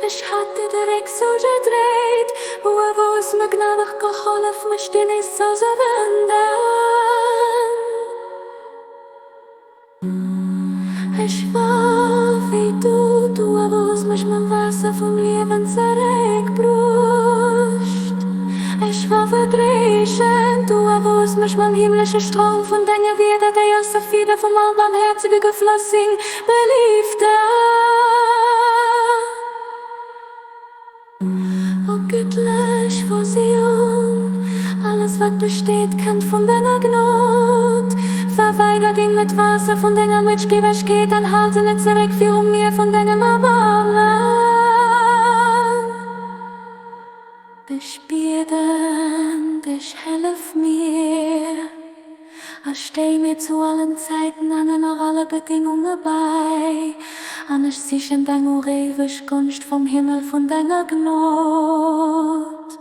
Ech hat dir de Réck zougedréit, Awer hues mir gnadeg gehollef, mech dir nees zouzewenden. Ech war wéi du, du awer hues mech mam Waasser vum Liewen zeréckbruecht. Ech war verdréchent, du awer hues mech mam himmlesche Stroum vun denge Wierder, déi aus der Fieder vum Allbarmhäerzege gefloss sinn, belieftet. O gëttlech Versioun, alles wat besteet kënnt vun denger Gnod. Verweider deng mit Waasser vun denger Mëtschgebegkeet an hal se net zeréck virum Mier vun dengem Erbarmen. Ech bieden dech, hellef mir a stéi mir zu allen Zäiten an ënner alle Bedéngunge bäi, an ech sichen deng uréiweg Gonscht vom Himmel vun denger Gnod.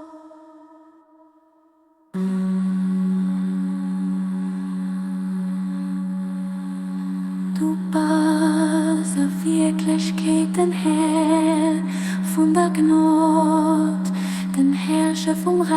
Du bass a Wierklechkeet den Här vun der Gnod, den Herrscher vum Räich.